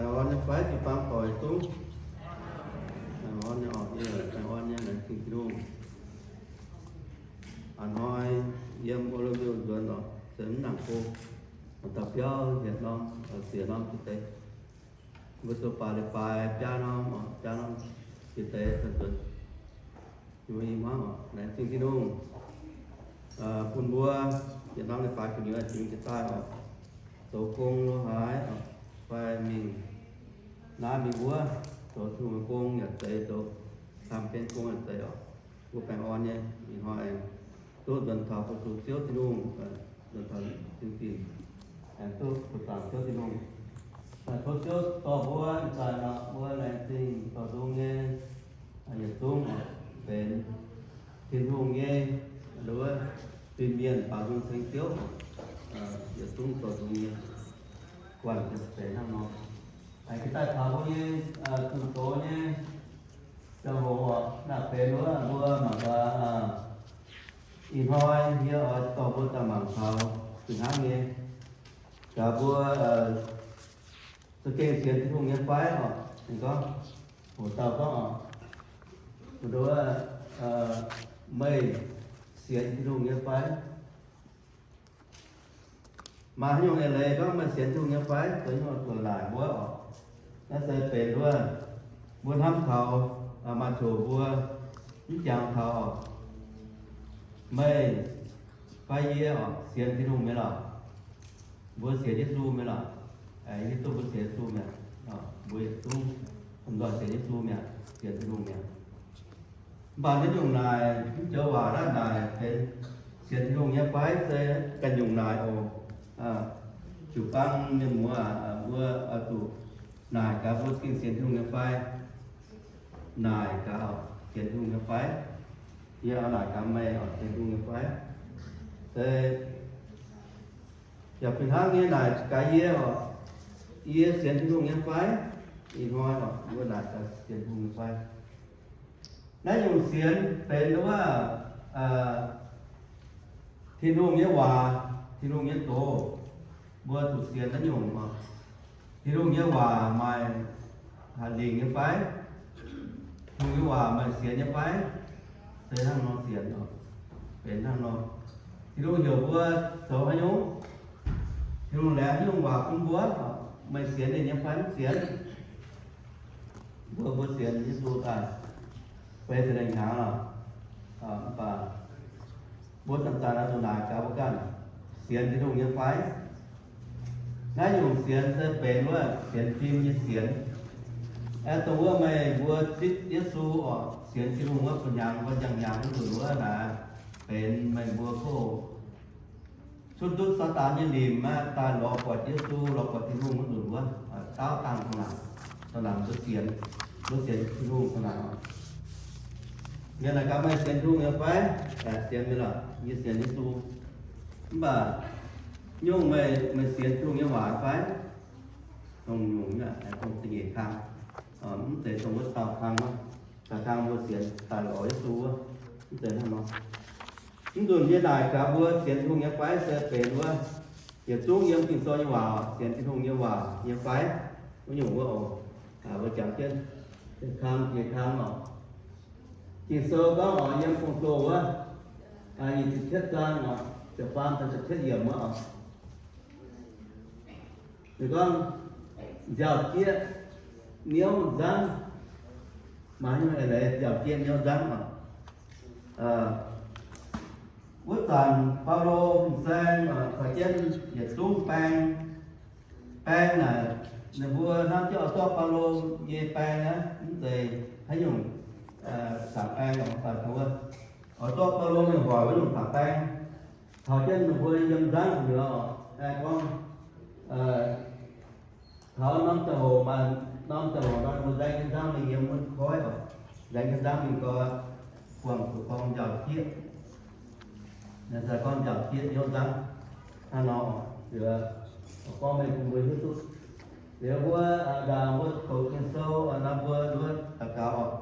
Baengh orn nyei fai, jiu-baang doic yietc zungv? Baengh orn nyei oc, yie baengh orn nyei, laengz zingh Tin-Hungh. A'hnoi yiem O-lo-mbiouh nzuonx oc, se mv nangc go, daux biauv hietc norm, siec norm jiex deix. Mbuo zoux baac leiz-baaix biaa norm oc, biaa norm jiex deix, nzuonx i hmuangv oc. Laengz zingh Tin-Hungh bun mbuo yietc norm leiz-baaix gu'nyuoz jiex daaih oc, zoux gong lo haaix oc, fai mingh naaiv mingh wuov, zoux Tin-Hungh gong yaac zeiz, zoux camv-gen gong yaac zeiz oc. Mbuo baengh orn nyei, ih hnoi aengx duqv nzuonx taux fu-sux Ziouv Tin-Hungh, nzuonx taux zingh dingc, aengx duqv fu-sux Ziouv Tin-Hungh. Tov Ziouv dorh mbuo ih zanc oc, mbuo laengz zingh dorh nzung nyei yietc zungv oc, benx Tin-Hungh nyei wuov fin-mienh baaux nzung ceng Ziouv, yietc zungv dorh nzung nyei, guanh benx hnangv nor. Aengx ga'daaih taux mbuo nyei zunh doz nyei ziangh hoc oc, naaiv benx wuov mbuo mangc gaax, ih hnoi yie oix dorh mbuo daaih mangc taux fih hnangv nyei, gaax mbuo za'gengh sienx Tin-Hungh nyei fai oc. Ninh gorngv, hoc dauh gorngv oc, mbuo, meih sienx Tin-Hungh nyei fai? Maaih haaix nyungc eix leiz gorngv meih sienx Tin-Hungh nyei fai? Zoux haaix nyungc zuqc naaic mbuo oc? Naaiv se benx wuov, mbuo hnamv taux, maaih ziouc mbuo mv jangx taux oc, meih fai yie oc, sienx Tin-Hungh mi'aqv lorqc? Mbuo sienx Yesu mi'aqv lorqc? Hiuv duqv mbuo sienx Yesu mi'aqv? Mbuo yietc zungv lomh nzoih sienx Yesu mi'aqv, sienx Tin-Hungh mi'aqv. Mv baac naaiv nyungc naaic, mv joux waac naaiv naaic benx sienx Tin-Hungh nyei fai? Se ganh nyungc naaic oc. Jiu-baang mienh muoz, mbuo oix zuqc naaic gaax mbuo za'gengh sienx Tin-Hungh nyei fai? Naaic gaax oc, sienx Tin-Hungh nyei fai? Yie oix naaic gaax meih oc, sienx Tin-Hungh nyei fai? Se yaac fih hnangv nyei naaic gaax yie oc, yie sienx Tin-Hungh nyei fai? Ih hnoi oc, mbuo naaic gaax sienx Tin-Hungh nyei fai? Naaiv nyungc sienx benx wuov, Tin-Hungh nyei waac, Tin-Hungh nyei doz, mbuo zuqc sienx naaiv nyungc oc. Tin-Hungh nyei waac maaih hatc lingc nyei fai? Tin-Hungh nyei waac maaih sienx nyei fai? Se hnangv nor sienx oc, benx hnangv nor. Tin-Hungh heuc mbuo zoux haaix nyungc? Tin-Hungh laengz haaix nyungc waac bun mbuo? Meih sienx ninh nyei fai mv sienx? Mbuo, mbuo sienx Yesu daaih feix ziepc lengh hnyangx lorqc, mv baac mbuo zanc-zanc oix zuqc naaic gaax mbuo ganh, sienx Tin-Hungh nyei fai? Naaiv nyungc sienx se benx wuov sienx fim nyei sienx. Aeqv, dongh wuov meih mbuo zipv Yesu oc, sienx Tin-Hungh wuov, buo hnyangx wuov, njang hnyangx wuov nzunc wuov naaic, benx meih mbuo kov cuotv ndutv Saadaan nyei limc aqv, daaih lorz buatc Yesu, lorz buatc Tin-Hungh wuov nzunc wuov, daauv dangh dongh naaic, dongh naaic mbuo sienx, mbuo sienx Tin-Hungh dongh naaic. Mienh naaic gaax meih sienx Tin-Hungh nyei fai? Sienx mi'aqv, yie sienx Yesu. Mv baac nyungc meih, meih sienx Tin-Hungh nyei waac fai? Dongh nyungc, dongh da'nyeic kang, mv zeiz dongh wuov dauh kang wuov. Dauh kang mbuo sienx daaih lorz Yesu wuov, mv zeiz hnangv nor. Mv nzunc yie naaic gaax mbuo sienx Tin-Hungh nyei fai se benx wuov, yietc zungv yiem Ging-Sou nyei waac, sienx Tin-Hungh nyei waac nyei fai? Wuov nyungc wuov oc, mbuo jangx jienv, kang, jiex kang oc. Ging-Sou gorngv oc, yiem Gong-Zoh wuov, nyic ziepc cietv zaang oc, ziepc faam taux ziepc cietv yiemc wuov oc. Ninh gorngv, nziaaux-jieqv niouv nzangv. Maaih hnyouv eix leiz nziaaux-jieqv niouv nzangv oc. Wuov zanc Baulo fin-saeng caux jienv yietc zungv baeng, baeng naaic, ninh mbuo hnamv jienv oix zorqv Baulo nyei baeng aqv, mv zeiz haaix nyungc zaangc baeng oc, mv baac taux wuov, oix zorqv Baulo mingh hoic wuov nyungc zaangc baeng. Taux jienv ninh mbuo yiem nzangv gu'nyuoz oc, aengx gorngv, taux norm ziangh hoc maaih, norm ziangh hoc nor ninh mbuo nzaeng jienv nzangv mingh yiem wuov koiv oc, nzaeng jienv nzangv mingh gau, buangh zuqc gorngv nziaaux-jieqv. Naaiv se gorngv nziaaux-jieqv niouv nzangv hnangv nor oc. Liuz, gorngv mengh bun mbuo hiuv duqv. Liuz mbuo ndaangc mbuo doqc Ging-Sou nor, mbuo nduov daux gaux oc.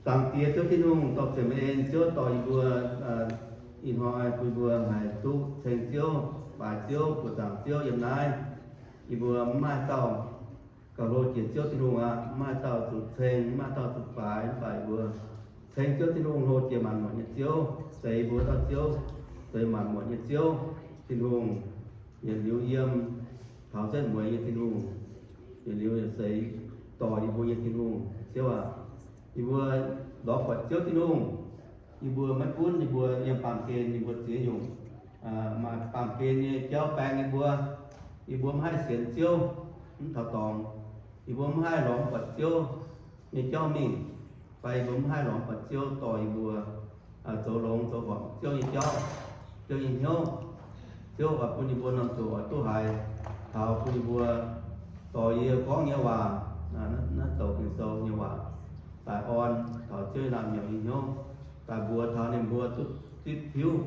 Zaangc Diex Ziouv Tin-Hungh, dorh ziepc meih en Ziouv dorh yie mbuo ih hnoi bun mbuo haih duqv ceng Ziouv, baaix Ziouv, buoqc zaangc Ziouv yiem naaiv. Yie mbuo mv maaih dauh gauh hlo jiex Ziouv Tin-Hungh aqv. Mv maaih dauh zuqc ceng, mv maaih dauh zuqc baaix, mv baac yie mbuo ceng Ziouv Tin-Hungh, hlo jiex maanc muotc nyei Ziouv, zeix yie mbuo dauh Ziouv, zeix maanc muotc nyei Ziouv Tin-Hungh, yietc liuz yiem taux setv mueiz nyei Tin-Hungh, yietc liuz yietc seix dorh yie mbuo nyei Tin-Hungh. Ziouv aac, yie mbuo lorz buatc Ziouv Tin-Hungh, yie mbuo maiv gunv yie mbuo yiem baamh gen yie mbuo ziex nyungc, maaih baamh gen nyei jauv baeng yie mbuo, yie mbuo mv haih sienx Ziouv, mv taux dorngx, yie mbuo mv haih lorz buatc Ziouv nyei jauv mingh, fai yie mbuo mv haih lorz buatc Ziouv dorh yie mbuo zoux longx zoux horpc Ziouv nyei jauv, Ziouv nyei hnyouv. Ziouv oix bun yie mbuo norm ziouc oix duqv haiz taux bun yie mbuo dorh yie gorngv nyei waac, naaiv douc Ging-Sou nyei waac daaih orn taux Ziouv nyei naamh nyouz nyei hnyouv, daaih mbuox taux ninh mbuo duqv zipv hiuv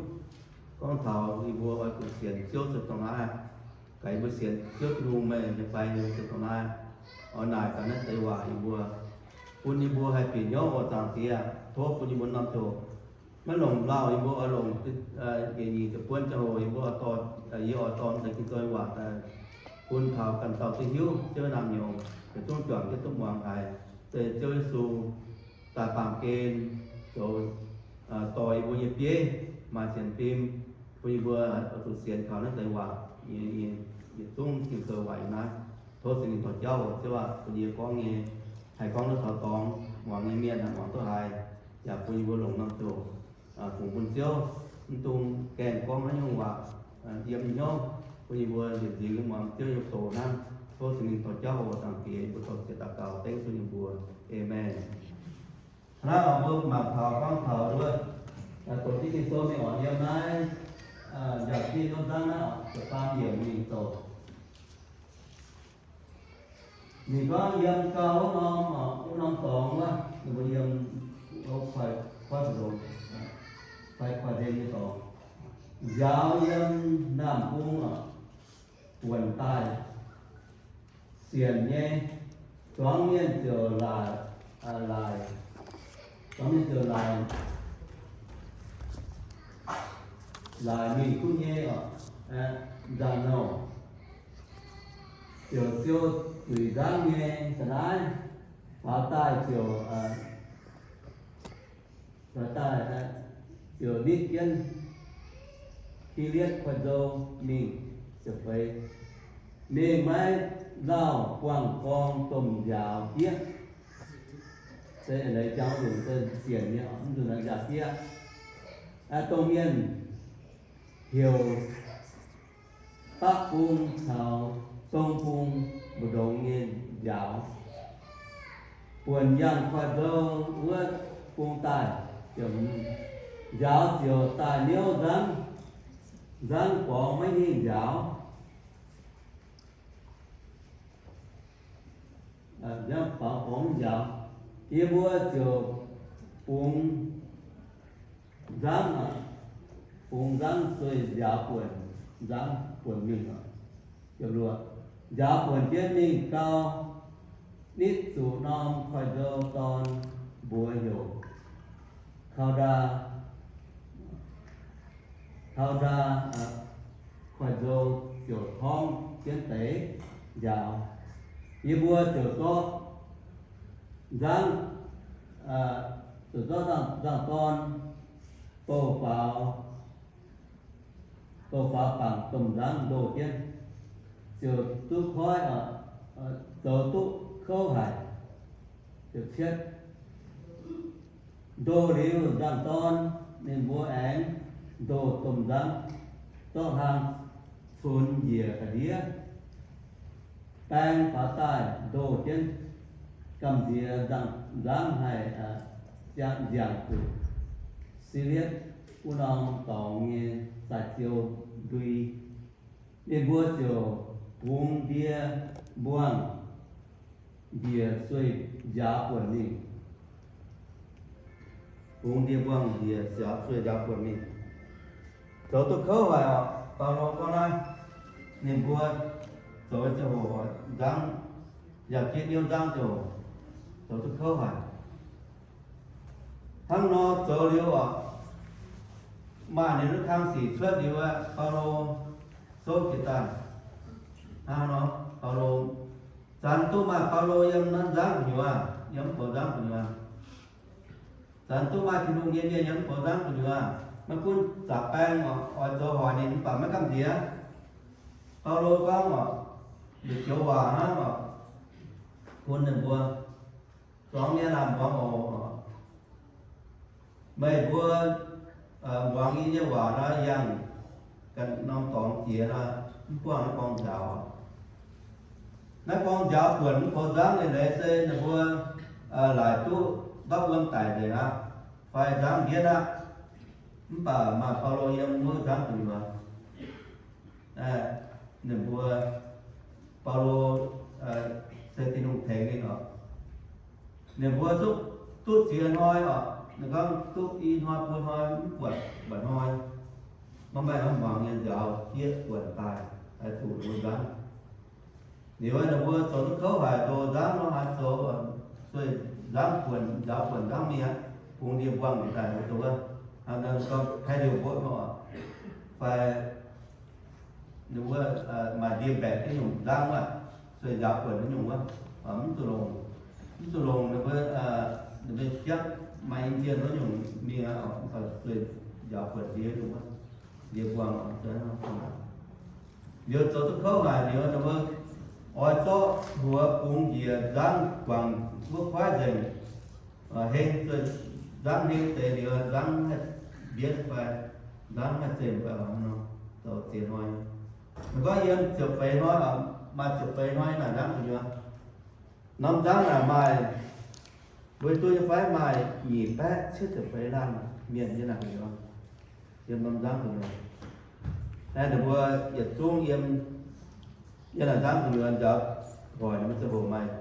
gorngv taux yie mbuo oix zuqc sienx Ziouv se dongh naaiv, gaax yie mbuo sienx Ziouv Tin-Hungh meih nyei fai nyei se dongh naaiv. Oix naaic gaax naaiv deix waac yie mbuo, bun yie mbuo haih bieqc hnyouv oc Zaangc Diex. Tov bun yie mbuo norm ziouc maiv longc lauh, yie mbuo oix longc yietc nyungc ziepc buonc ziangh hoc yie mbuo oix dorh, yie oix dorh deix Ging-Sou nyei waac daaih bun taux ganh dauh duqv hiuv Ziouv nyei naamh nyouz, yietc zungv juangc jienv duqv muangx haiz. Zeiz Ziouv Yesu daaih baamh gen zoux dorh yie mbuo nyei bieiv maaih sienx fim, bun yie mbuo oix zuqc sienx kaux naaiv deix waac nyei, yietc zungv Ging-Sou waac yiem naaiv. Tov Singx Lingh dorh jauv oc Ziouv aac, bun yie gorngv nyei haih gorngv duqv taux dorngx, muangx nyei mienh haih muangx duqv haiz, yaac bun yie mbuo longc norm ziouc fungx bun Ziouv, mv dungx gaengh gorngv haaix nyungc waac yiem hnyouv, bun yie mbuo nziex nzingx muangx Ziouv nyei doz hnangv. Tov Singx Lingh dorh jauv oc Zaangc Diex. Yie mbuo dorh ziex daux gaux dengv Ziouv nyei mbuox. Aamen. Hnangv naaiv mbuo mangc taux gorngv taux wuov, doqc jienv Ging-Sou mingh oc, yiem naaiv njaaux jienv wuov nzangv naaiv oc, ziepc faam yiemc mingh doqc. Ninh gorngv yiem gau wuov norm, wuov norm dorngx wuov, ninh mbuo yiem, koiv, koiv, fai koiv-hlen nyei dorngx, nziaaux yiem naamh bung oc, buonc daaih sienc nyei, zuangx mienh ziouc laaic, laaic, zuangx mienh ziouc laaic, laaic mingh duqv nyei oc, nzangc-nouh. Ziouc siou zuiz nzangv nyei ga'naaiv, faaux daaih ziouc, faaux daaih ziouc nitv jienv Gi^li^ad Koiv-Nzou mingh. Ziouc feix, mingh maiv lauh buangh gorng domh nziaaux dieqv. Se leiz jangx nzunc se sienc nyei, mv nzunc nziaaux dieqv. Dongh mienh heuc Dapv Bung caux Dong Bung mbu'ndongx nyei nziaaux. Buonc yangh koiv-nzou wuov bung daaih, nziaaux ziouc daaih niouv nzangv, nzangv borngz maiv hingh nziaaux. Nzangv borngz maiv hingh nziaaux, yie mbuo ziouc bungx nzangv, bungx nzangv sueih nziaaux buonc, nzangv buonc mingh. Nziaaux buonc jienv mingh gau, nitv zuqc norm koiv-nzou dorn mbuox heuc Kau^ndaa, Kau^ndaa koiv-nzou ziouc torngv jienv deix nziaaux. Yie mbuo ziouc zorqv nzangv, ziouc zorqv nzangv dorn bouh faaux, bouh faaux bangc domh nzangv ndoh jienv, ziouc duqv koiv, zoux duqv kouv haic. Ziouc cietv ndoh liuz, nzangv dorn ninh mbuo aengx ndoh domh nzangv, zorqv hlang cunx njiec ga'ndiev, baeng faaux daaih ndoh jienv. Gamh nziex nzangv, nzangv haih nziangc zuqc Silietv wuov norm dorngx nyei zaaix ziou ndui. Ninh mbuo ziouc bungx ndie mbuangh njiec sueih nziaaux buonc mingh. Bungx ndie mbuangh njiec sueih nziaaux buonc mingh, zoux duqv kouv haic oc. Baulo gorngv naaiv, ninh mbuo zoux ziangh hoc nzangv, yaac jieqv niouv nzangv ziouc zoux duqv kouv haic. Hnangv nor zoux liuz oc, maaih ninh wuov kang sic cuotv liuz aeqv, Baulo souv jiez daaih, Hnangv nor, Baulo, zanc duqv maaih Baulo yiem naaiv nzangv gu'nyuoz, yiem mv goux nzangv gu'nyuoz. Zanc duqv maaih Tin-Hungh nyei mienh yiem mv goux nzangv gu'nyuoz. Maiv gunv zaqc baeng oix zoux hoic ninh mv baac maiv gamh nziex. Baulo gorngv oc, nduqc joux waac hnangv oc, bun ninh mbuo zuangx mienh aah, muangx oc. Meih mbuo muangx yie nyei waac nor, yangh ganh norm dorngx jiex nor, mv buangh naaiv gorngv nziaaux. Naaiv gorngv nziaaux buonc mv goux nzangv nyei leiz se ninh mbuo laaic duqv mbapv wuom daic nzengc aqv, fai nzangv mbienv aqv. Mv baac maaih Baulo yiem wuov nzangv gu'nyuoz. Ninh mbuo, Baulo se Tin-Hungh tengx ninh oc. Ninh mbuo duqv ziex hnoi oc. Ninh gorngv duqv i hnoi buo hnoi mv buatc mba'hnoi, maiv maaih norm muangx nyei nziaaux jieqv buonc daaih, zuqc wuov nzangv. Liuz ninh mbuo zoux duqv kouv haic, ndoh nzangv nor haaix zoux, sueih nzangv buonc, nziaaux buonc nzangv mingh aqv, bungx ndie-mbuangh daaih wuov, hnangv nor gorngv haaix liouh mbuo nor, fai ninh mbuo maaih ndie-mbaeqc jienv nyungc nzangv wuov, sueih nziaaux buonc jienv nyungc wuov, mv zuqc longc, mv zuqc longc ninh mbuo, ninh mbuo jatv maaih i jienh wuov nyungc mingh aqv, mv baac sueih nziaaux buonc ndie nyungc wuov, ndie-mbuangh. Liuz zoux duqv kouv haic liuz, ninh mbuo oix zorqv mbuox bungx njiec nzangv guangc wuov kuaaiv nzengc. Heng, nzangv heng deix liuz, nzangv haih mbienv fai nzangv haih zemh fai, nor zoux ziex hnoi. Ninh gorngv yiem ziepc feix hnoi, maaih ziepc feix hnoi naaic nzangv gu'nyuoz. Norm nzangv naaic maaih, weic duqv nyei fai, maaih nyic baeqv cietv ziepc feix laanh mienh yiem naaic gu'nyuoz, yiem norm nzangv gu'nyuoz. Naaiv ninh mbuo yietc zungv yiem, yiem naaic nzangv gu'nyuoz nziaaux hoic ninh mbuo ziangh hoc maaih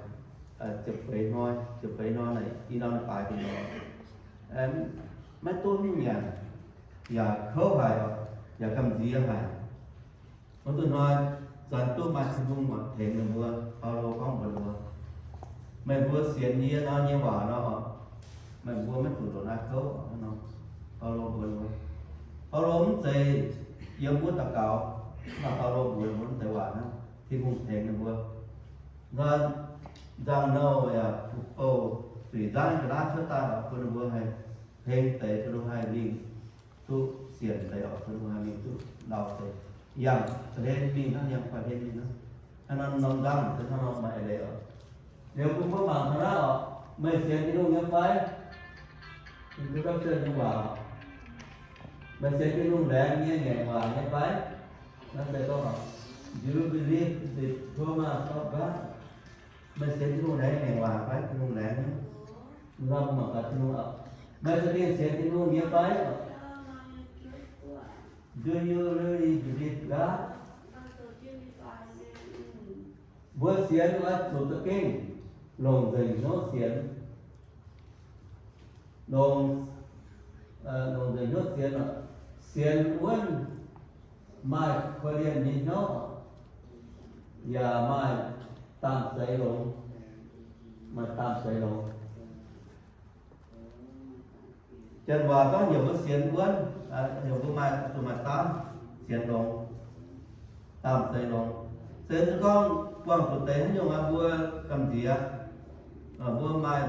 ziepc feix hnoi, ziepc feix hnoi naaic i norm baaix gu'nyuoz, maiv duqv haaix nyungc nyanc, yaac kouv haic, yaac gamh nziex haic. Wuov nzunc hnoi, zanc duqv maaih Tin-Hungh tengx ninh mbuo. Baulo gorngv mbuox ninh mbuo, meih mbuo sienx yie nor nyei waac nor, meih mbuo maiv zuqc ndongc naaiv kouv. Baulo mbuox ninh mbuo, Baulo mv zeiz yiem wuov daux gaux, mv baac Baulo mbuox ninh mbuo mv deix waac hnangv. Tin-Hungh tengx ninh mbuo. Nzangc-nouh yaac bouh zuiz nzangv ga'naaiv cuotv daaih bun ninh mbuo haih heng deix, bun ninh mbuo haih mingh duqv sienc deix oc, bun ninh mbuo haih mingh duqv lauh deix, yangh ga'hlen mingh hnangv, yangh ga'hlen mingh hnangv. Hnangv naaiv norm nzangv se hnangv nor maaih eix leiz oc. Liuz bun mbuo mangc taux naaiv oc, meih sienx Tin-Hungh nyei fai? Ninh mbuo gorngv, Sienx nyei waac. Meih sienx Tin-Hungh laengz nyei ngaengc waac nyei fai? Naaiv se gorngv, Do you believe the promise of God? Meih sienx Tin-Hungh laengz ngaengc waac fai? Tin-Hungh laengz nyei. Nor mbuo mangc gaax Tin-Hungh oc. Meih za'gengh sienx Tin-Hungh nyei fai? Do you really believe God? Mbuo sienx oix zuqc za'gengh longc nzengc hnyouv sienx. Longc, longc nzengc hnyouv sienx oc. Sienx wuonv maaih korv-lienh nyei hnyouv, yaac maaih daanh zeix longx, maaih daanh zeix longx. Janx waac gorngv heuc mbuo sienx wuonv, heuc mbuo maaih, zuqc maaih daanh sienx longx, daanh zeix longx. Se gorngv buangh zuqc deix haaix nyungc aqv, mbuo gamh nziex, mbuo maaih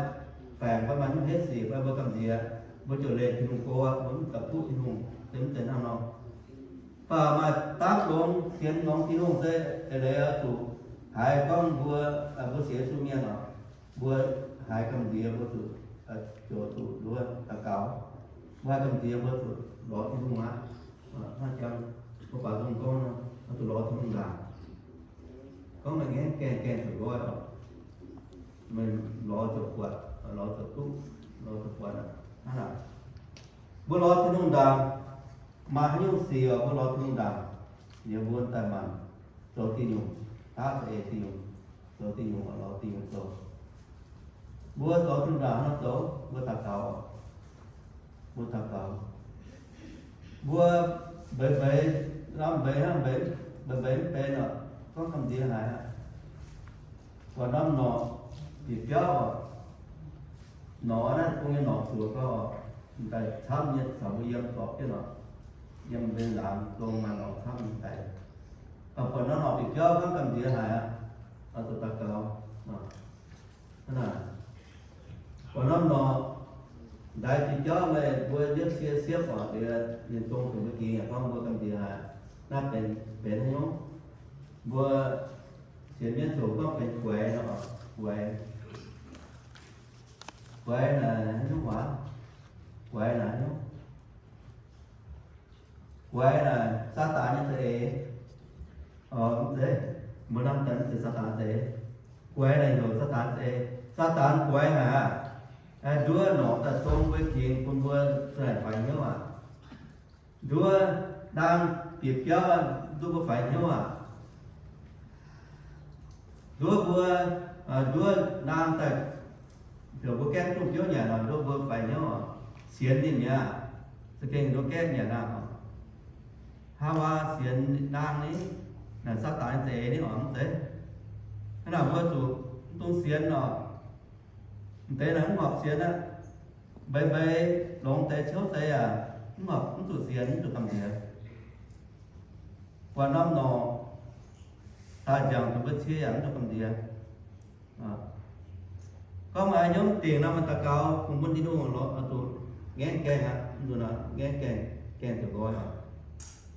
baengc fai maaih hnyouv hetv sic fai mbuo gamh nziex, mbuo ziouc leih Tin-Hungh go aqv, mbuo mv daaih buv Tin-Hungh, se mv zeiz hnangv nor. Mv baac maaih daanh longx, sienx longx Tin-Hungh se eix leiz oix zuqc haiz gorngv mbuo, mbuo sienx Yesu mienh oc, mbuo haiz gamh nziex mbuo zuqc, ziouc zuqc nduov daux gaux. Mbuo haiz gamh nziex mbuo zuqc lorz Tin-Hungh aqv. Hnangv jangx mbuo baaux nzung gorngv, oix zuqc lorz Tin-Hungh ndaangc. Gorngv meih ngaengc gaengh gaengh zuqc nqoi oc, meih lorz ziouc buatc, lorz ziouc duqv, lorz ziouc buatc aqv. Hnangv naaic, mbuo lorz Tin-Hungh ndaangc, maaih haaix nyungc sic oc, mbuo lorz Tin-Hungh ndaangc, liuz mbuo daaih maanc zoux diuh nyungc, daav za'eix diuh nyungc, zoux diuh nyungc oc, lorz diuh nyungc zoux. Mbuo zoux Tin-Hungh ndaangc hnangv nor zoux, mbuo daux gaux oc. Mbuo daux gaux. Mbuo mbeix mbeix, norm mbeix hnangv mbeix, mbeix mbeix mv benx oc, gorngv gamh nziex haic aqv. Buatc norm norqc bieqc biauv oc, norqc naaiv bung nyei norqc zuoqc gau oc, m'daaih camv nyei caux mbuo yiem zorpc jienv oc. Yiem mbuo laangz zong maaih norqc camv m'daaih. Buatc norm norqc bieqc jauv hnangv gamh nziex haic aqv. Oix zuqc daux gaux. Buatc norm norqc ndaix bieqc jauv meih mbuo liepv sie siepv oc, liuz mienh zong zuqc mbuo gingx yaac gorngv mbuo gamh nziex haic. Naaiv benx, benx haaix nyungc? Mbuo sienx mienv ziouc gorngv benx guaix nor, guaix. Guaix naaic haaix nyungc waac? Guaix naaic haaix nyungc? Guaix naaic Saadaan nyei za'eix. Mv zeiz, mbuo hnamv daaih mv zeiz Saadaan za'eix. Guaix naaic heuc Saadaan za'eix. Saadaan guaix haic aqv. Nduov norqc daaih zong mbuo gingx bun mbuo za'naaic faix hnyouv aqv. Nduov naang bieqc biauv nduov mbuo faix hnyouv aqv. Nduov mbuo, nduov naang daaih heuc mbuo gaeqv zungh biouv nyanc nor, nduov mbuo faix hnyouv oc. Sienx ninh mi'aqv. Za'gengh nduov gaeqv nyanc aqv. Hnangv waac sienx naang ni, naaic Saadaan za'eix ni oc, mv zeiz. Hnangv naaic mbuo zuqc dungx sienx oc. M'deix naaic mv horpc sienx aqv. Mbeix mbeix longx deix ciouv deix yaac mv horpc, mv zuqc sienx, mv zuqc gamh nziex. Buatc norm norqc daaih nziangc zuqc mbuo cie yaac mv zuqc gamh nziex. Gorngv maaih haaix nyungc dingc nor, maaih daux gaux kungx bun Tin-Hungh oix zuqc ngaengv gaengh aqv. Mv nzunc nor ngaengv gaengh, gaengh ziouc nqoi oc.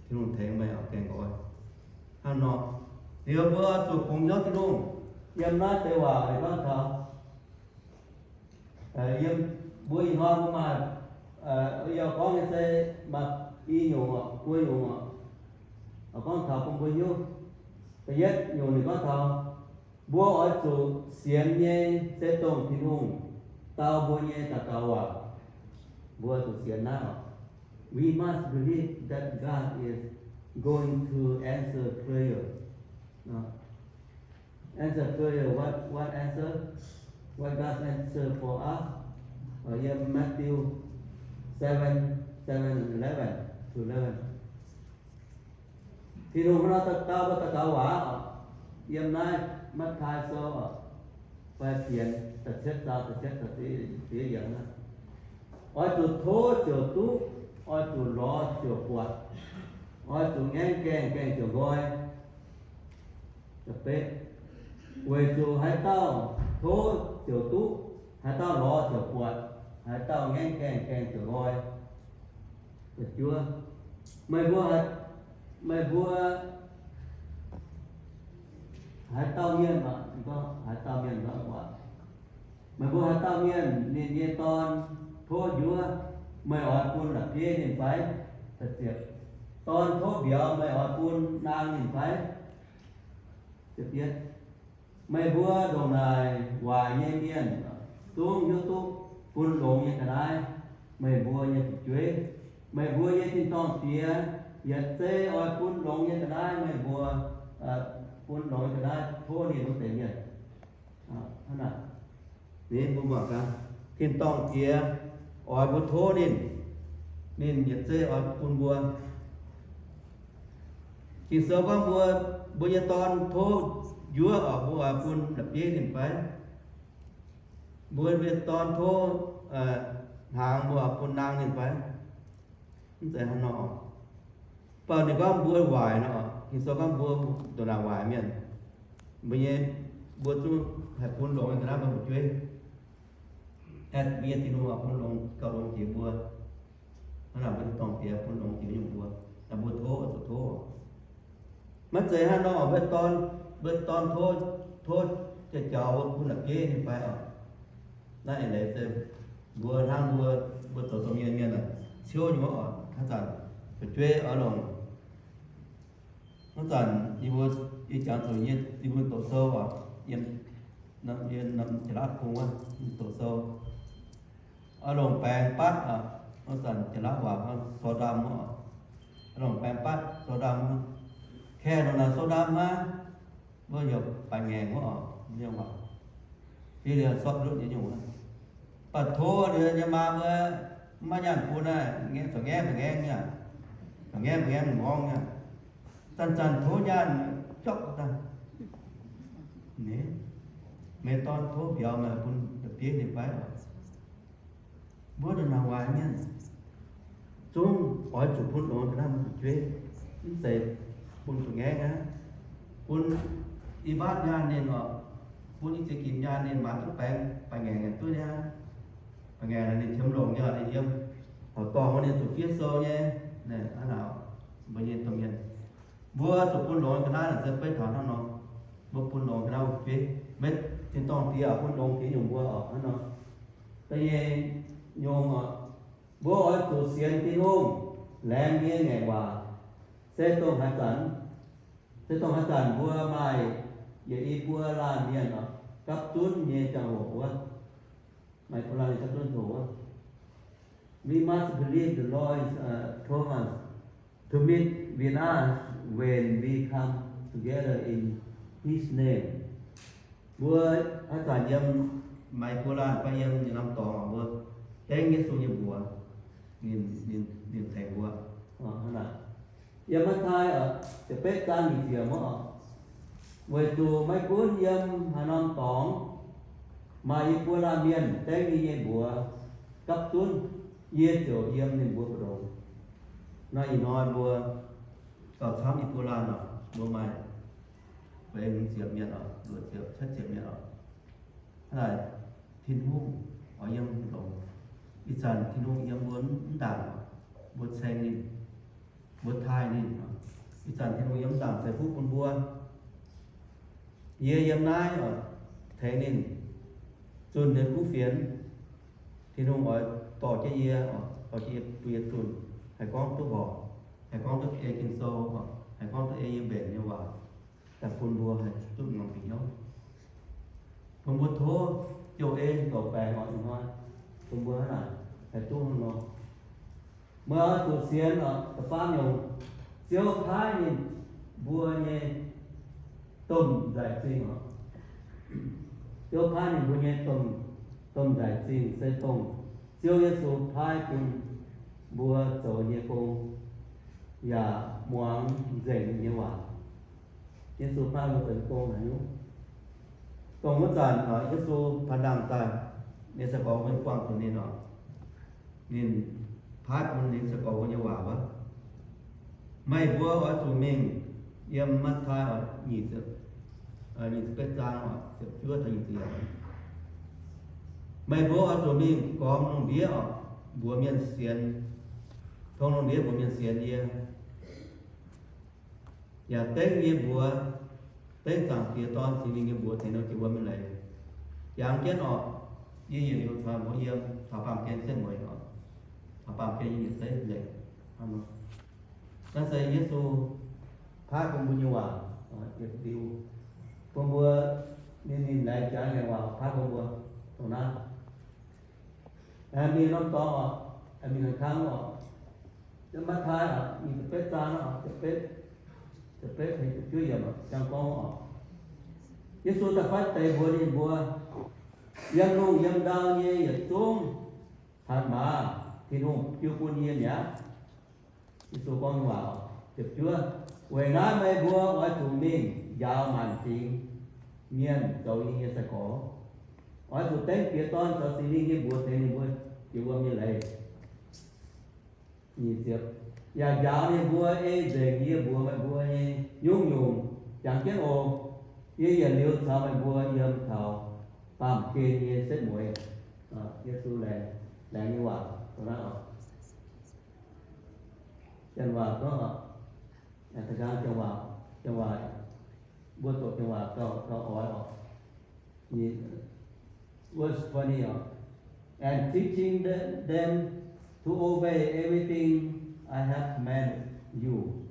Tin-Hungh tengx meih oc, gaengh nqoi. Hnangv nor, liuz mbuo oix zuqc bungx hnyouv Tin-Hungh. Yiem naaiv deix waac gorngv taux yiem mbuo ih hnoi mbuo maaih, yie gorngv nyei se maaih i nyungc oc, buo nyungc oc. Gorngv taux bun mbuo hiuv. Da'yietv nyungc ninh gorngv taux mbuo oix zuqc sienx nyei se dongh Tin-Hungh dau mbuo nyei daux gaux waac. Mbuo zuqc sienx naaiv oc. We must believe that God is going to answer prayer. Answer prayer, what, what answer? What God answer for us? Yiem Matthew seven, seven, eleven to eleven. Tin-Hungh nor dau mbuo daux gaux waac oc. Yiem naaiv Matv^taai Sou oc, fai Pienx da'cietv zaang da'cietv da'ziex yiemc naaiv. Oix zuqc tov ziouc duqv, oix zuqc lorz ziouc buatc, oix zuqc ngaengv gaengh, gaengh ziouc nqoi. Weic zuqc haaix dauh tov ziouc duqv, haaix dauh lorz ziouc buatc, haaix dauh ngaengv gaengh, gaengh ziouc nqoi. Meih mbuo, meih mbuo haaix dauh mienh, haaix dauh mienh, meih mbuo haaix dauh mienh ninh nyei dorn tov njuov, meih oix bun la'bieiv ninh fai? Dorn tov mbiauz, meih oix bun naang ninh fai? Meih mbuo ndongc naaic waaic nyei mienh zungv hiuv duqv bun longx nyei ga'naaiv meih mbuo nyei fu'jueiv. Meih mbuo nyei tin-dorngh Diex yietc zei oix bun longx nyei ga'naaiv meih mbuo, bun longx nyei ga'naaiv tov ninh wuov deix mienh. Ninh mbuo mangc gaax, tin-dorngh Diex oix mbuo tov ninh, ninh yietc zei oix bun mbuo. Ging-Sou gorngv mbuo, mbuo nyei dorn tov njuov oc, mbuo oix bun la'bieiv ninh fai? Mbuo nyei dorn tov hnaangx, mbuo oix bun naang ninh fai? Mv zeiz hnangv nor. Mv baac ninh gorngv mbuo waaic nor, Ging-Sou gorngv mbuo ndongc naaic waaic mienh, mbuo nyei, mbuo zungv haih bun longx nyei ga'naaiv mbuo fu'jueiv. Aeqv, mbuo nyei Tin-Hungh oix bun longx, gauh longx jiex mbuo. Hnangv naaic mbuo tin-dorngh Diex bun longx jiex nyungc mbuo, mbuo tov oix zuqc tov. Maiv zeiz hnangv nor, mbuo dorn, mbuo dorn tov, tov jiex jaux mbuo bun la'bieiv ninh fai oc. Naaiv eix leiz se mbuo hnangv mbuo, mbuo zoux domh mienh mienh aah, ciouv nyei wuov oc, haaix zanc fu'jueiv oix longc. Wuov zanc yie mbuo, yie jangx zuqc yie mbuo doqc sou oc, yiem, yiem Janx-Laauv Kung wuov doqc sou. Oix longc baengx batv oc, wuov zanc Janx-Laauv waac gorngv Sodom wuov oc. Oix longc baengx batv Sodom wuov. Kaeqv longc naaic Sodom hnangv, mbuo heuc baeqc ngaengc wuov oc, mbuo nyei waac. Fih liuz sortv ndutv nyei nyungc wuov. Mv baac tov liuz nyei maa mbuo maiv nyaanh bun aqv, zorc ngaengv mbu'ngaengv nyei aqv, zorc ngaengv mbu'ngaengv m'nqorngv nyei aqv. Zanc-zanc tov nyaanh jopv daaih. Meih dorn tov mbiauz meih bun la'bieiv ninh fai oc? Mbuo ndongc naaic waaic mienh zungv oix zuqc bun longx ga'naaiv mbuo fu'jueiv, mv zeiz bun fu'ngaengv aqv. Bun i mbaatv nyaanh ninh oc, bun i ziex ginc nyaanh ninh maaiz duqv baengx, baengh ngaengc duqv nyei aqv. Baengh ngaengc ninh qiemx longc nyei oc, ninh yiem horqc dorngh wuov ninh zuqc fiev sou nyei. Hnangv naaic, mbuo nyei domh mienh, mbuo zuqc bun longx ga'naaiv naaic se beiv taux hnangv nor. Mbuo bun longx ga'naaiv wuov fiev, maiv, tin-dorngh Diex bun longx diex nyungc mbuo oc hnangv nor. Da'nyeic nyungc oc, mbuo oix zuqc sienx Tin-Hungh laengz nyei ngaengc waac, se dongh haaix zanc, se dongh haaix zanc mbuo maaih yietc i buo laanh mienh oc gapv zunv nyei ziangh hoc wuov, maaih i buo laanh mienh gapv zunv ziangh hoc wuov. We must believe the Lord, uh, promise to meet with us when we come together in His name. Mbuo haaix zanc yiem, maaih i buo laanh fai yiem yietc norm dorngx, mbuo dengv Yesu nyei mbuox, ninh, ninh, ninh tengx mbuo. Yiem Matv^taai ziepc betv zaang nyic ziepc oc, weic zuqc maiv gunv yiem haaix norm dorngx maaih i buo laanh mienh dengv yie nyei mbuox gapv zunv, yie ziouc yiem ninh mbuo mbu'ndongx. Nor ih hnoi mbuo gauh camv i buo laanh oc, mbuo maaih feix ziepc mienh oc, luoqc ziepc, cietv ziepc mienh oc. Hnangv naaic, Tin-Hungh oix yiem mbu'ndongx. Ih zanc Tin-Hungh yiem mbuo mv ndaangc, mbuo ceng ninh, mbuo taaih ninh. Ih zanc Tin-Hungh yiem mv ndaangc ceix fuqv bun mbuo. Yie yiem naaiv oc, tengx ninh zunh nyei kuv fienx. Tin-Hungh oix dorh jienv yie oc, dorh jienv yie bun yie zunh, haih gorngv duqv horpc, haih gorngv duqv ei Ging-Sou oc, haih gorngv duqv ei yie mbenc nyei waac, daaih bun mbuo haih duqv m'normh bieqc hnyouv. Bun mbuo tov jouh en douc baengx oc ih hnoi, bun mbuo hnangv naaic haih duqv hnangv nor. Meih oix zuqc sienx oc, da'faam nyungc, Ziouv paaiv ninh mbuo nyei domh nzaic zingh oc. Ziouv paaiv ninh mbuo nyei domh, domh nzaic zingh se dongh Ziouv Yesu paaiv bun mbuo zoux nyei gong, yaac muangx nzengc ninh nyei waac. Yesu paaiv mbuo zoux nyei gong haaix nyungc? Dongh wuov zanc Yesu paan nangh daaih, ninh sai-gorx mbuo buangh zuqc ninh oc. Ninh paaiv bun ninh sai-gorx mbuo nyei waac wuov, meih mbuo oix zuqc mingh, yiem Matv^taai oc, nyic ziepc, nyic ziepc betv zaang oc, ziepc juov taux nyic ziepc yietc. Meih mbuo oix zuqc mingh gormx lungh ndiev oc, mbuox mienh sienx, tong lungh ndiev mbuox mienh sienx yie, yaac dengv yie mbuox, dengv Zaangc Diex, Dorn, Singx Lingh nyei mbuox tengx ninh jiex wuom nyei leiz. Jangx jienv oc, yie yietc liuz caux mbuo yiem taux baamh gen setv mueiz oc, taux baamh gen nyei yietc zeiv leiz. Naaiv se Yesu paaiv bun mbuo nyei waac, yietc liuz bun mbuo, ninh, ninh laengz jaax nyei waac paaiv bun mbuo dongh naaiv. Mingh norm dorngx oc, mingh norm kangv oc. Yiem Matv^taai oc, nyic ziepc betv zaang oc, ziepc betv, ziepc betv, ziepc juov yiemc oc, ziangh gorngv oc. Yesu da'faanh deix mbuox ninh mbuo, yiem lungh yiem ndau nyei yietc zungv hatc maaz Tin-Hungh jiu bun yie mi'aqv. Yesu gorngv nyei waac, ziepc juov, weic naaiv meih mbuo oix zuqc mingh njaaux maanc fingx mienh zoux yie nyei sai-gorx. Oix zuqc dengv Diex, Dorn caux Singx Lingh nyei mbuox tengx ninh mbuo jiex wuom nyei leiz. Yaac njaaux ninh mbuo ei nzengc yie mbuox meih mbuo nyei nyungc-nyungc. Jangx jienv oc, yie yietc liuz caux meih mbuo yiem taux baamh gen nyei setv mueiz. Yesu laengz, laengz nyei waac dongh naaiv oc. Janx waac gorngv, da'nqaang janx waac, janx waac, mbuo doqc janx waac gauh, gauh oix oc. Verse twenty oc, and teaching the-, them to obey everything I have commanded you.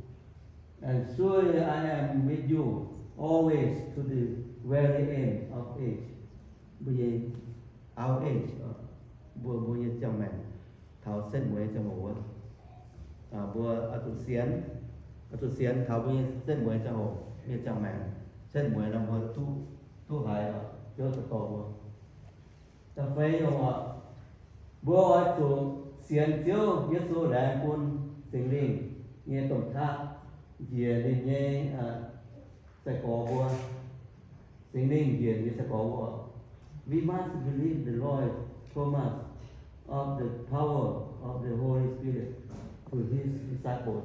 And surely I am with you always to the very end of age. Mbuo nyei our age, mbuo, mbuo nyei ziangh maengc taux setv mueiz ziangh hoc wuov, mbuo oix zuqc sienx, oix zuqc sienx taux mbuo nyei setv mueiz ziangh hoc nyei ziangh maengc. Setv mueiz nor mbuo duqv, duqv haiz Ziouv za'gengh dorh mbuo. Da'feix nyungc oc, mbuo oix zuqc sienx Ziouv Yesu laengz bun Singx Lingh nyei domh qaqv njiec ninh nyei sai-gorx mbuo. Singx Lingh njiec ninh nyei sai-gorx mbuo. We must believe the Lord's promise of the power of the Holy Spirit to his disciples.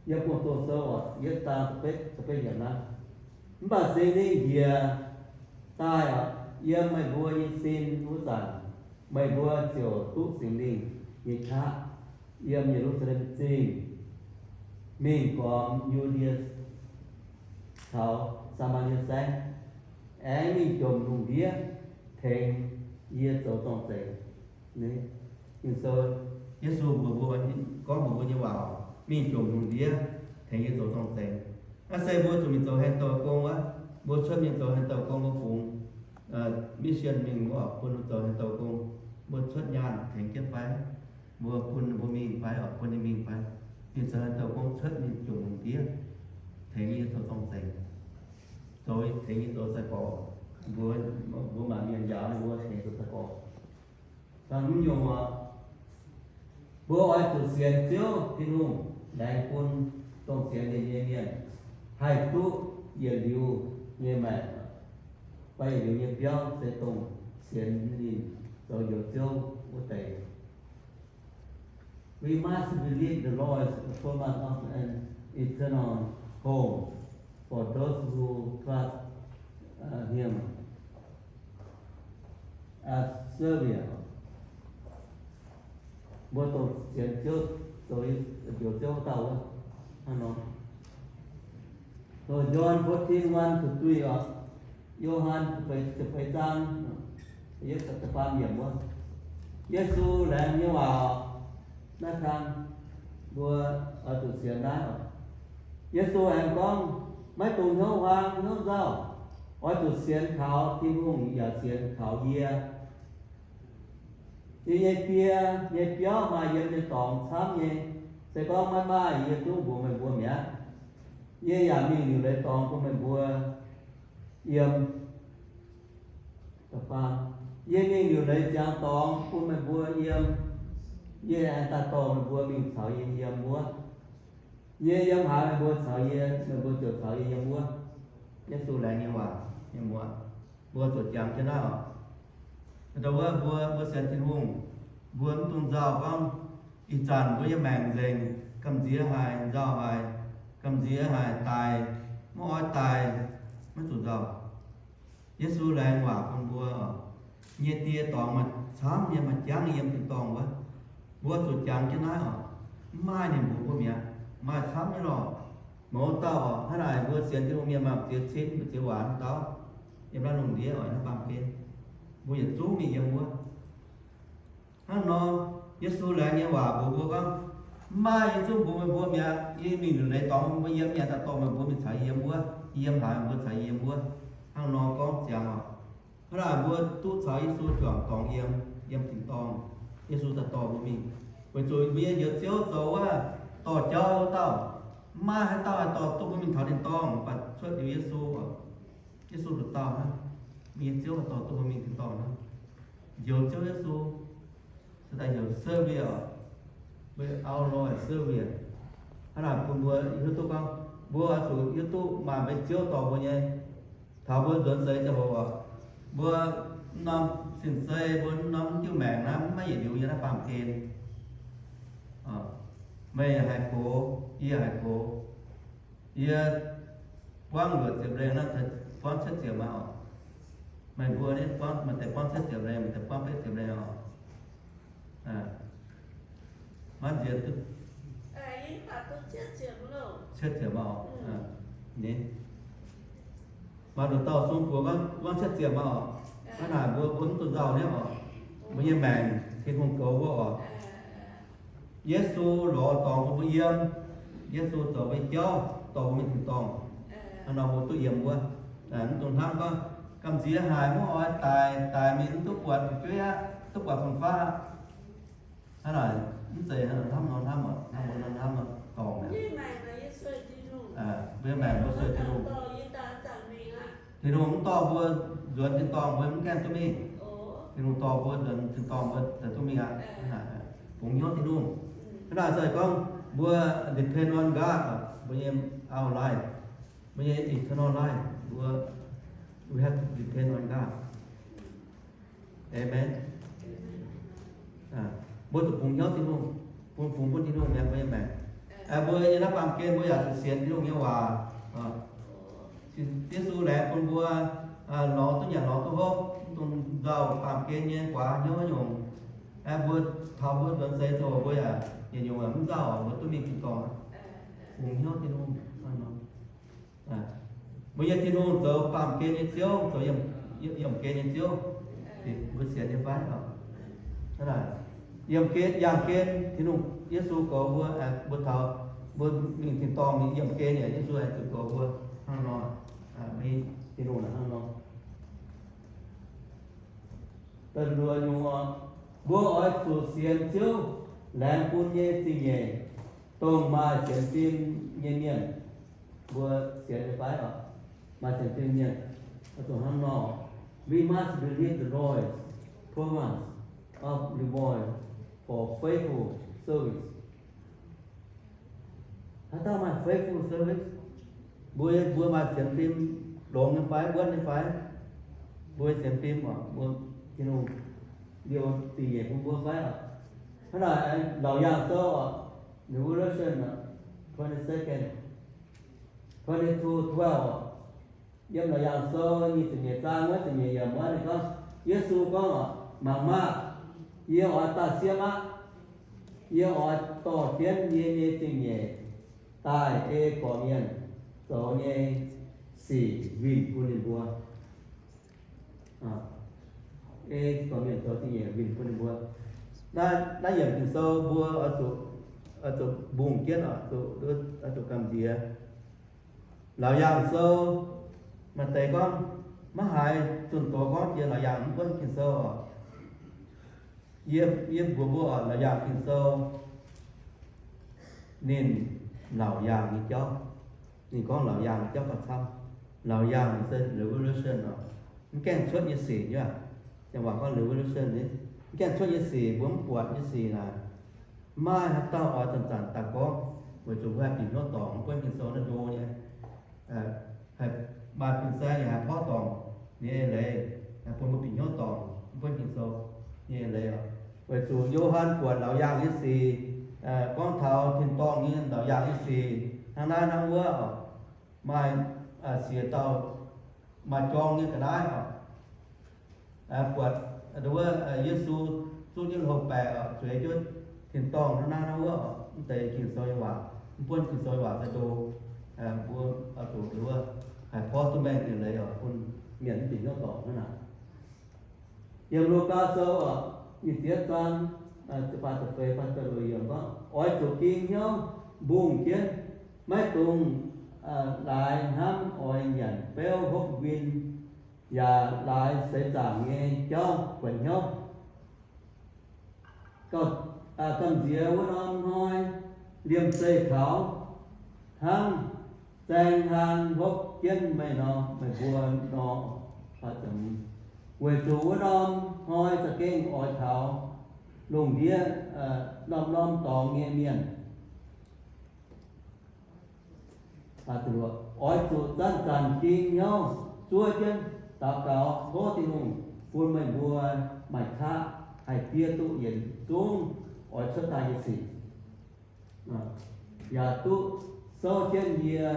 Yiem Gong-Zoh sou oc, yietv zaang da'betv, da'betv yiemc naaiv. Mv baac Singx Lingh njiec daaih oc, yiem meih mbuo nyei sin wuov zanc, meih mbuo ziouc duqv Singx Lingh nyei qaqv yiem Ye^lu^saa^lem Zingh mingh gormx Yu^ndie caux Saa^maa^lie Saengv, aengx mingh jomc lungh ndiev tengx yie zoux zorng-zengx. Ninh sou, Yesu mbuox mbuo, gorngv mbuox mbuo nyei waac, mingh jomc lungh ndiev tengx yie zoux zorng-zengx. Naaiv se mbuo zuqc mingh zoux haaix dauh gong wuov, mbuo cuotv mingh zoux haaix dauh gong, mbuo fungx mission mingh wuov, bun mbuo zoux haaix dauh gong, mbuo cuotv nyaanh tengx jienv fai? Mbuo bun mbuo mingh fai, bun ninh mingh fai? Mingh zoux haaix dauh gong, cuotv mingh jomc lungh ndiev tengx yie zoux zorng-zengx, zoux tengx yie zoux sai-gorx. Mbuo, mbuo maanc mienh njaaux ninh mbuo tengx zoux sai-gorx. Dangh mv nyungc oc, mbuo oix zuqc sienx Ziouv Tin-Hungh, laengz bun dongh sienx ninh nyei mienh haih duqv yietc liuz nyei maengc, fai yietc liuz nyei biauv, se dongh sienx ninh zoux Njoux Ziouv wuov deix. We must believe the Lord promise of an eternal home for those who trust, uh, Him as Savior. Mbuo dongh sienx Ziouv, zoux Njoux Ziouv wuov dauh wuov, hnangv nor. So John fourteen, one to three oc. Yo^han ziepc feix zaang, yietv da'faam yiemc wuov. Yesu laengz nyei waac oc. Naaiv kang mbuo oix zuqc sienx naaiv oc. Yesu aengx gorngv, maiv dungx hnyouv huaang hnyouv nzauh. Oix zuqc sienx kaux Tin-Hungh yaac sienx kaux yie. Yie nyei Die nyei biauv maaih yiem nyei dorngx camv nyei. Se gorngv maiv maaih, yie zungv mbuox meih mbuo mi'aqv. Yie yaac mingh liuc leiz dorngx bun meih mbuo yiem. Yie mingh liuc leiz ziangx dorngx bun meih mbuo yiem. Yie aengx daaih dorh meih mbuo mingh caux yie yiem wuov. Yie yiem haaix, meih mbuo caux yie, meih mbuo ziouc caux yie yiem wuov. Yesu laengz nyei waac, mienh muoz, mbuo zuqc jangx jienv naaiv oc. Dongh wuov mbuo, mbuo sienx Tin-Hungh, mbuo mv dungx nzauh gorngv, ih zanc mbuo nyei maengc nzengc, gamh nziex haic, nzauh haic, gamh nziex haic, daic, maiv oix daic, maiv zuqc nzauh. Yesu laengz waac bun mbuo oc, nyei die dorngx maaih camv nyei, maaih jangv nyei yiem tin-dorngh wuov. Mbuo zuqc jangx jienv naaiv oc. Mv maaih ninh mbuox mbuo mi'aqv. Maaih camv nyei lorqc. Mouz dauh oc, hnangv naaic mbuo sienx Tin-Hungh mienh maaih ziex cin, ziex waac dauh, yiem naaiv lungh ndiev oc, naaiv baamh gen, mbuo yietc zungv mingh yiem wuov. Hnangv nor, Yesu laengz nyei waac mbuox mbuo gorngv, mv maaih, yie zungv mbuox meih mbuo mi'aqv. Yie mingh liuc leiz dorngx bun mbuo yiem, yie daaih dorh meih mbuo mingh caux yie yiem wuov. Yie yiem haaix, meih mbuo caux yie yiem wuov. Hnangv nor gorngv ziangx oc. Hnangv naaic mbuo duqv caux Yesu juangc dorngx yiem, yiem tin-dorngh. Yesu daaih dorh mbuo mingh. Weic zuqc mbuo nyei Njoux Ziouv zoux wuov dorh jauv wuov dauh. Mv maaih haaix dauh haih dorh duqv mbuo mingh taux tin-dorngh, mv baac cuotv liuz Yesu oc. Yesu nduqc dauh hnangv, mbuo nyei Ziouv haih dorh duqv mbuo mingh tin-dorngh hnangv. Njoux Ziouv Yesu, se daaih heuc Savior, mbuo Our Lord and Savior. Hnangv naaic bun mbuo hiuv duqv gorngv, mbuo oix zuqc hiuv duqv maaih mbuo Ziouv dorh mbuo nyei. Taux mbuo nzuonx seix ziangh hoc oc, mbuo norm sin-sei, mbuo norm diuh maengc naaiv maiv yietc liuz yiem naaiv baamh gen. Meih haih gox, yie haih gox. Yie buangv luoqc ziepc lengh naaiv, buangv cietv ziepc maah oc. Meih mbuo ni buangv, maaih deix buangv cietv ziepc lengh, maaih deix buangv betv ziepc lengh oc. Maiv nziex duqv cietv ziepc maah oc. Ni, maaih nduqc dauh sung buoz buangv cietv ziepc maah oc. Hnangv naaic mbuo, mbuo mv dungx nzauh niouv oc. Mbuo nyei maengc Tin-Hungh goux mbuo oc. Yesu lorz dorngx bun mbuo yiem. Yesu zoux mbuo nyei jauv, dorh mbuo mingh tin-dorngh. Hnangv nor mbuo duqv yiem wuov. Mv dungx hnamv gorngv gamh nziex haic, mv oix daic, daic mingh mv duqv buatc fu'jueiv aqv, duqv buatc fun-faqv aqv. Hnangv naaic mv zeiz hnamv nor hnamv oc, hnamv nor hnamv dorngx mi'aqv. Mbuo nyei maengc mbuo sueih Tin-Hungh. Tin-Hungh mv dorh mbuo nzuonx tin-dorngh mbuo mv gaengh duqv mingh. Tin-Hungh dorh mbuo nzuonx tin-dorngh mbuo daaih duqv mingh aqv. Bungx hnyouv Tin-Hungh. Hnangv naaic se gorngv mbuo depend on God, mbuo nyei our life, mbuo nyei eternal life, mbuo, we have to depend on God. Amen. Mbuo zuqc bungx hnyouv Tin-Hungh, bun fungx bun Tin-Hungh mi'aqv mbuo nyei maengc. Mbuo yiem naaiv baamh gen mbuo yaac zuqc sienx Tin-Hungh nyei waac. Yesu laengz bun mbuo lorz duqv nyanc lorz duqv hopv, mv dungx nzauh baamh gen nyei guaax hnyouv nyungc. Mbuo taux mbuo nzuonx seix zoux mbuo yaac yietc nyungc mv nzauh, mbuo duqv mingh tin-dorngh, fungx hnyouv Tin-Hungh. Mbuo yiem Tin-Hungh zoux baamh gen nyei Ziouv, zoux yiemh gen nyei Ziouv, mbuo sienx nyei fai? Hnangv naaic, yiemh gen, yangh gen, Tin-Hungh, Yesu goux mbuo, mbuo taux, mbuo mingh tin-dorngh mingh yiemh gen yaac Yesu aengx zuqc goux mbuo hnangv nor. Mbuo Tin-Hungh hnangv nor. Da'luoqc nyungc oc, mbuo oix zuqc sienx Ziouv laengz bun nyei zingh nyeic, dongh maaih sienx fim nyei mienh. Mbuo sienx nyei fai oc? Maaih sienx fim mienh, oix zuqc hnangv nor. We must believe the Lord's promise of reward for faithful service. Haaix dauh maaih faithful service? Mbuo, mbuo maaih sienx fim longx nyei fai, wuonv nyei fai? Mbuo sienx fim oc, mbuo Tin-Hungh liouh zingh nyeic bun mbuo fai oc? Hnangv naaic, Laauc Yaangh Sou oc, Revelation oc, twenty-second, twenty-two twelve oc. Yiem Laauc Yaangh Sou nyic ziepc nyeic zaang wuov ziepc nyeic yiemc wuov ninh gorngv, Yesu gorngv oc, mangc maah! Yie oix daaih siepv aqv. Yie oix dorh jienv yie nyei zingh nyeic daaih ei gorqv-mienh zoux nyei sic winh bun ninh mbuo. Ei gorqv-mienh zoux zingh nyeic winh bun ninh mbuo. Naaiv, naaiv yiemc Ging-Sou mbuo oix zuqc, oix zuqc mbungh jienv oc, zuqc, oix zuqc gamh nziex. Laauc Yaangh Sou maaih deix gorngv maiv haiz zunh doz gorngv jiex Laauc Yaangh mv buonv Ging-Sou oc. Yie, yie mbuox mbuo oc, Laauc Yaangh Ging-Sou ninh Laauc Yaangh nyei jauv. Ninh gorngv Laauc Yaangh nyei jauv gauh camv. Laauc Yaangh se revelation oc. Mv gaengh cuotv nyei sic nyei. Janx waac gorngv revelation ni. Mv gaengh cuotv nyei sic, mbuo mv buatc nyei sic naaic, maiv maaih haaix dauh oix zanc-zanc daaih gorngv, weic zuqc mbuo haih bieqc hnyouv dorngc mv buonv Ging-Sou naaiv ndo nyei. Haih maaih fin-saeng yaac haih porv dorngc nyei eix leiz, haih bun mbuo bieqc hnyouv dorngc mv buonv Ging-Sou nyei eix leiz oc. Weic zuqc Yo^han buatc Laauc Yaangh nyei sic, gorngv taux tin-dorngh nyei Laauc Yaangh nyei sic hnangv naaiv hnangv wuov oc. Maaih siec dauh maaih jorng nyei ga'naaiv oc. Buatc wuov Yesu zuqv jienv hlo baeqc oc, zueiz jienv tin-dorngh hnangv naaiv hnangv wuov oc. Mv deix Ging-Sou nyei waac, mv buonv Ging-Sou nyei waac se ndo, mbuo oix zuqc wuov haih porv duqv maengh nyei leiz oc, bun mienh mv bieqc hnyouv dorngc hnangv naaic. Yiem Lugaa Sou oc, nyic ziepc yietv zaang, ziepc faah ziepc feix fai ziepc luoqc yiemc gorngv, oix zuqc ging hnyouv mbungh jienv, maiv dungx laaix hnamv oix nyanc beuv hopv nquin, yaac laaix seix zaangc nyei jauv buatc hnyouv. Gamh nziex wuov norm hnoi, liemh zeih taux hnangv zaeng hlang hopv jienv meih nor, meih mbuo nor, weic zuqc wuov norm hnoi za'gengh oix taux lungh ndiev norm-norm dorngx nyei mienh. Oix zuqc zanc-zanc ging hnyouv zuov jienv daux gaux tov Tin-Hungh bun meih mbuo maaih qaqv haih diev duqv yietc zungv oix cuotv daaih nyei sic, yaac duqv souv jienv yie,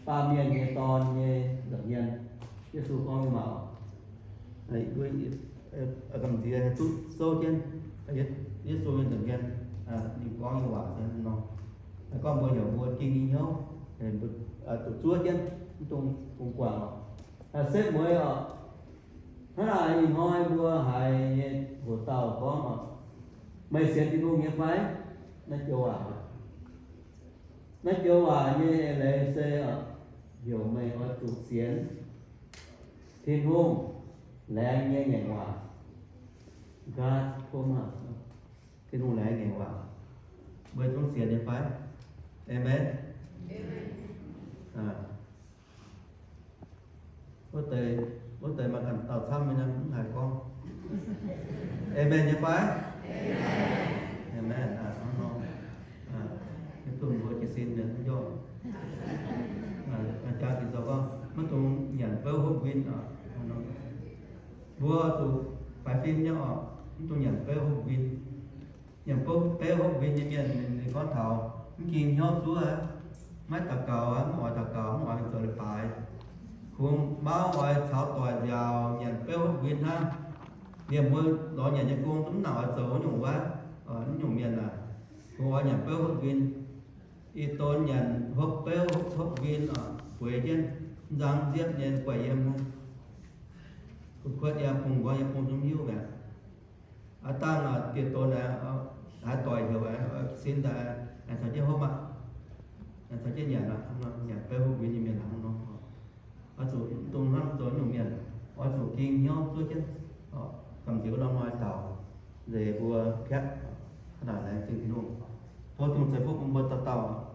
Baamh Mienh nyei Dorn, nyei nza'hmien. Yesu gorngv nyei waac. Gamh nziex haih duqv souv jienv Yesu nyei nza'hmien, ninh gorngv nyei waac se nor, gorngv mbuo heuc mbuo ging nyei hnyouv, zuqc zuov jienv, mv dungx guangc oc. Setv mueiz oc, hnangv naaic ih hnoi mbuo haiz nyei hoc dauh gorngv oc, meih sienx Tin-Hungh nyei fai? Naaiv joux waac, naaiv joux waac nyei eix leiz se heuc meih oix zuqc sienx Tin-Hungh laengz nyei ngaengc waac. God's promise. Tin-Hungh laengz ngaengc waac, meih zungv sienx nyei fai? Amen. Wuov deix, wuov deix maaih ganh dauh camv nyei, mv haiz gorngv amen nyei fai? Amen. Hnangv nor, maiv dungx mbuo jiez sin mienh mv njormh. Jaa Ging-Sou gorngv, maiv dungx nyanc beuv hopv nquin oc. Mbuo zuqc faix fim nyei oc, mv dungx nyanc beuv hopv nquin. Nyanc beuv hopv nquin nyei mienh, ninh gorngv taux Mv ging hnyouv zuov, maiv daux gaux, mv oix daux gaux, mv oix zoux leiz-baaix. Kungx mauv oix caux doic nziaauc nyanc beuv hopv nquin hnangv. Liemh mbuo lorz nyanc nyei gong zungv mv nangc oix zoux wuov nyungc wuov, wuov nyungc mienh aac, kungx oix nyanc beuv hopv nquin. Ih don nyanc hopv beuv hopv nquin, bueix jienv nzang nziepv nyei guaih yiem. Kuv kuotv yaac bungx nqoi yaac bungx zungv hiuv mi'aqv. Aav dangh dieh donx aeqv, haaix doic heuc aeqv, sin daaih aengx caux jienv hopv aqv, aengx caux jienv nyanc aqv, nyanc beuv hopv nquin nyei mienh hnangv nor. Oix zuqc dongh hnangv zoux nyungc mienh, oix zuqc ging hnyouv zuov jienv, gamh nziex wuov norm hnoi daux nzeix mbuo piatv, naaic laengz zingh Tin-Hungh. Tov Tin-Hungh ceix fuqv bun mbuo dauh dauh.